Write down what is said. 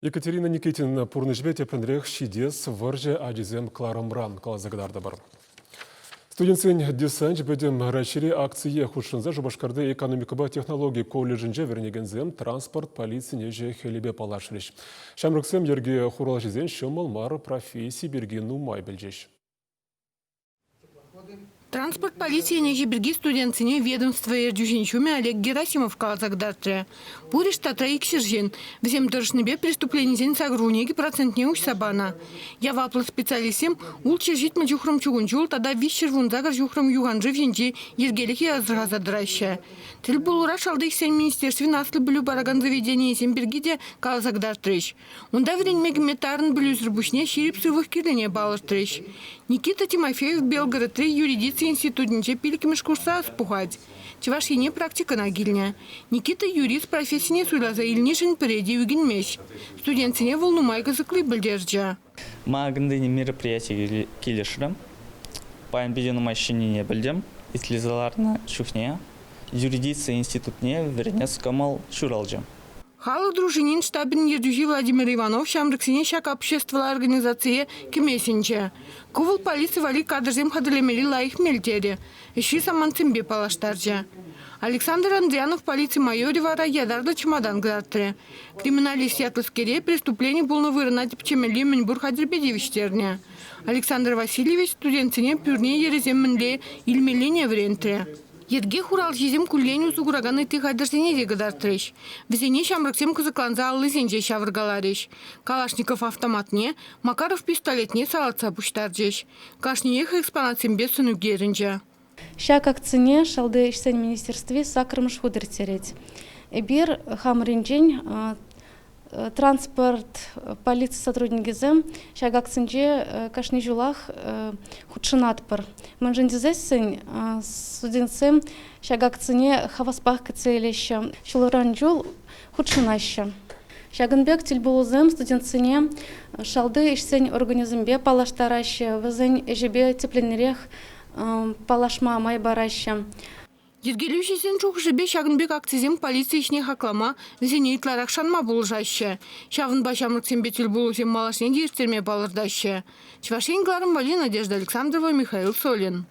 Екатерина Никитина пурнӑҫӗпе тӗплӗнрех ҫитес вӑрҫӑ ачисем кӑларӑмран каласа кӑтартӑпӑр. Студентсен десанчӗ пӗтӗм Раҫҫейри акцие хутшӑнса Шупашкарти экономикӑпа технологи колледжӗнче вӗренекенсем транспорт полицин ӗҫӗ-хӗлӗпе паллашрӗҫ. Ҫамрӑксем йӗрке хуралҫисен ҫӑмӑл мар професси пирки нумай пӗлчӗҫ. Транспорт полицийӗн ӗҫӗ пирки студентсене ведомство ертӳҫин ҫумӗ Олег Герасимов каласа кӑтартрӗ. Пурӗ штатра 200 ҫын. Вӗсем тӑрӑшнипе преступленисен 82 процентне уҫса панӑ. Яваплӑ специалистсем 670 ҫухрӑм чукун ҫул тата 318 ҫухрӑм юханшыв ҫинчи йӗркелӗхе асӑрхаса тӑраҫҫӗ. Тӗлпулура Шалти ӗҫсен министерствин аслӑ пӗлӳ паракан заведенийӗсем пирки те каласа кӑтартрӗҫ. Унта вӗренме кӗме тарӑн пӗлӳсӗр пуҫне ҫирӗп сывлӑх кирлине палӑртрӗҫ. Никита Тимофеев Белгородри юридици институтӗнче пиллӗкмӗш курса ӑс пухать. Чӑваш Ене практикӑна килнӗ. Никита юрист профессине суйласа илнишӗн пӗрре те ӳкӗнмест. Студентсене вӑл нумай кӑсӑкли пӗлтерчӗ. Ман мероприятие килӗшрӗм. Паян питӗ нумай ҫӗннине пӗлтӗм. Итлесе ларнӑ чухне юридици институтне вӗренес кӑмӑл ҫуралчӗ. Халӑх дружинин штабӗн ертӳҫи Владимир Иванов ҫамрӑксене ҫак обществӑлла организацие кӗме сӗнчӗ. Ку вӑл полици валли кадрсем хатӗрлемелли лайӑх мел терӗ, ӗҫри самантсемпе паллаштарчӗ. Александр Андрианов полици майорӗ вара ятарлӑ чӑматан кӑтартрӗ. Криминалист ятлӑскере преступлени пулнӑ вырӑна тӗпчемелли мӗнпур хатӗрпе тивӗҫтернӗ. Александр Васильевич студентсене пӳрне йӗрӗсем мӗнле илмеллине вӗрентрӗ. Йӗрке хуралҫисем куллен усӑ куракан ытти хатӗрсене те кӑтартрӗҫ. Вӗсене ҫамрӑксем кӑсӑкланса аллисенче ҫавӑркаларӗҫ. Калашников автоматне, Макаров пистолетне салатса пуҫтарчӗҫ. Кашниех экспонатсемпе сӑн ӳкерӗнчӗ. Ҫак акцине Шалти ӗҫсен министерстви саккӑрмӗш хут ирттерет. Эпир хамӑрӗнчен транспорт, полици сотрудникӗсем ҫак акцинче кашни ҫулах хутшӑнатпӑр. Мӗншӗн тесессӗн студентсем ҫак акцине хаваспах кӗтсе илеҫҫӗ, ҫулран ҫул хутшӑнаҫҫӗ. Ҫакӑн пек тӗлпулусем студентсене шалти ӗҫсен органӗсемпе паллаштараҫҫӗ, вӗсен ӗҫӗпе тӗплӗнрех паллашма май параҫҫӗ. Йӗркелӳҫӗсен шухӑшӗпе ҫакӑн пек акцисем полици ӗҫне хаклама, вӗсене ытларах шанма пулӑшаҫҫӗ. Ҫавӑнпа ҫамрӑксемпе тӗлпулусем малашне те ирттерме палӑртаҫҫӗ. Чӑваш Ен кӑларӑм валли Надежда Александрова, Михаил Солин.